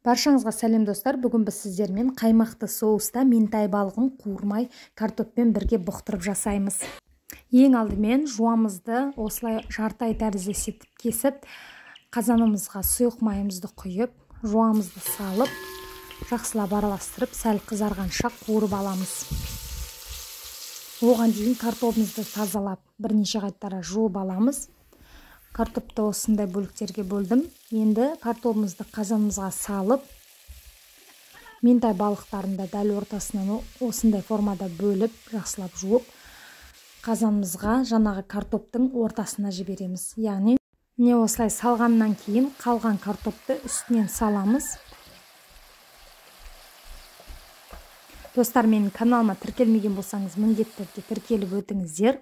Баршаңызға сәлем достар. Бүгін біз сіздермен қаймақты соуста минтай балығын қуырмай картоппен бірге бұқтырып жасаймыз. Ең алдымен жуамызды осылай жарты ай тәрізді етіп кесіп, қазанымызға сұйық майымызды құйып, жуамызды салып, жақсылап араластырып, сәл қызарғанша қуырып аламыз. Оған дейін картобымызды тазалап, бірнеше қайтара жуып аламыз. Картопты осындай бөліктерге бөлдім. Енді картобымызды қазанымызға салып, минтай балықтарын да дәл ортасынан осындай формада бөліп, жақсылап жуып, қазанымызға жаңағы картоптың ортасына жібереміз. Яғни, міне осылай салғаннан кейін қалған картопты үстінен саламыз. Достар, менің каналыма тіркелмеген болсаңыз, міндетті түрде тіркеліп өтіңіздер.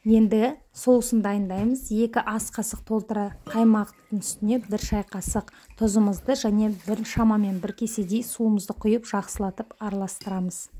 Енді соусын дайындаймыз. 2 ас қасық толтыра қаймақтың үстіне 1 шай қасық тұзымызды және бір шамамен 1 кеседей суымызды құйып жақсылатып араластырамыз.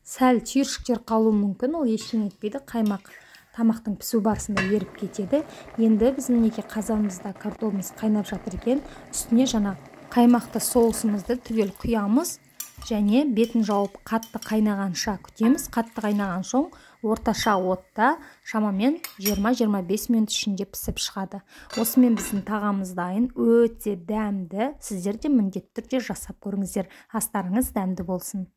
Сәл түйіршіктер қалуы мүмкін, ол ештеңе етпейді. Қаймақ тамақтың пісу барысында еріп кетеді. Енді біз мінекей қазанымызда картобымыз қайнап жатыр екен, үстіне жаңа қаймақты соусымызды түгел құямыз. Және бетін жауып қатты қайнағанша күтеміз. Қатты қайнаған соң орташа отта шамамен 20-25 минут ішінде пісіп шығады. Осымен біздің тағамымыз дайын, өте дәмді. Сіздер де міндетті түрде жасап көріңіздер. Астарыңыз дәмді болсын.